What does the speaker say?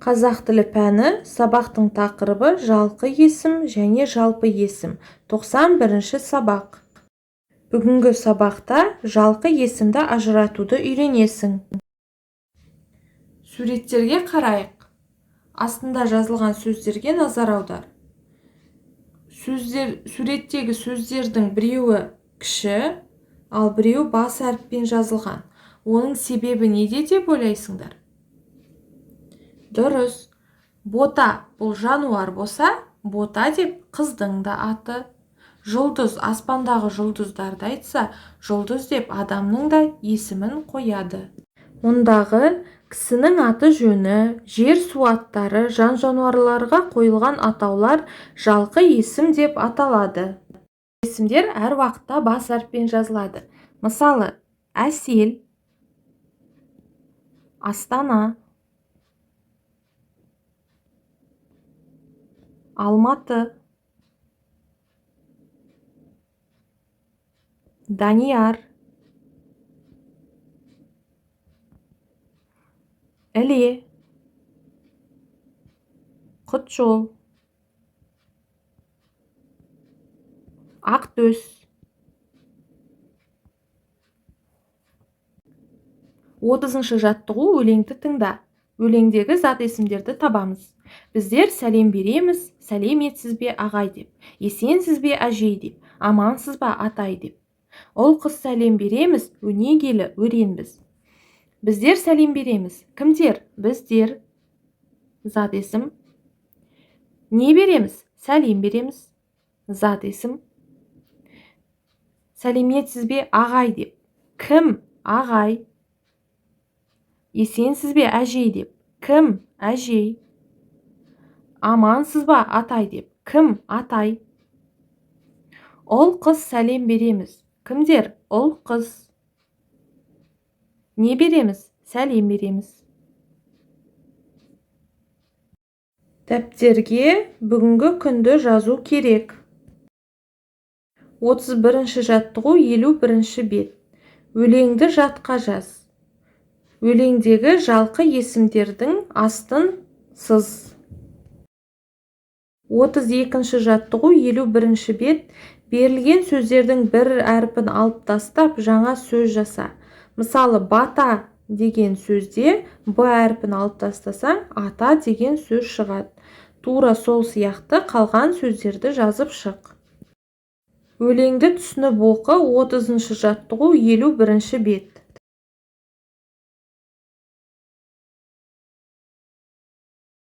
Қазақ тілі пәні, сабақтың тақырыбы жалқы есім және жалпы есім. 91-ші сабақ. Бүгінгі сабақта жалқы есімді ажыратуды үйренесің. Суреттерге қарайық. Астында жазылған сөздерге назар аудар. Суреттегі сөздердің біреуі кіші, ал біреуі бас әріппен жазылған. Оның себебі неде деп ойлайсыңдар? Дұрыс. Бота бұл жануар болса, бота деп қыздың да аты. Жұлдыз аспандағы жұлдыздарды айтса, жұлдыз деп адамның да есімін қояды. Мұндағы кісінің аты жөні, жер су аттары, жан-жануарларға қойылған атаулар жалқы есім деп аталады. Есімдер әр уақытта бас әріппен жазылады. Мысалы, Әсел, Астана, Алматы, Данияр, Іле, Құтжол, Ақтөс. 30-шы жаттығу. Өлеңді тыңда. Өлеңдегі зат есімдерді табамыз. Біздер сәлем береміз, сәлеметсіз бе ағай деп, есенсіз бе әжей деп, амансыз ба атай деп. Ұл қыз сәлем береміз, өнегелі өренбіз. Біздер сәлем береміз. Кімдер? Біздер. Зат есім. Не береміз? Сәлем береміз. Зат есім. Сәлеметсіз бе ағай деп. Кім? Ағай. Есенсіз бе әжей деп. Кім? Әжей. Амансыз ба атай деп. Кім? Атай. Ұл қыз сәлем береміз. Кімдер? Ұл қыз. Не береміз? Сәлем береміз. Дәптерге бүгінгі күнді жазу керек. 31-ші жаттығу, 51-ші бет. Өлеңді жатқа жаз. Өлеңдегі жалқы есімдердің астын сыз. 32-ші жаттығу, 51-ші бет. Берілген сөздердің бір әрпін алып тастап, жаңа сөз жаса. Мысалы, бата деген сөзде б әрпін алып тастасаң, ата деген сөз шығады. Тура сол сияқты қалған сөздерді жазып шық. Өлеңді түсініп оқы. 30-шы жаттығу, 51-ші бет.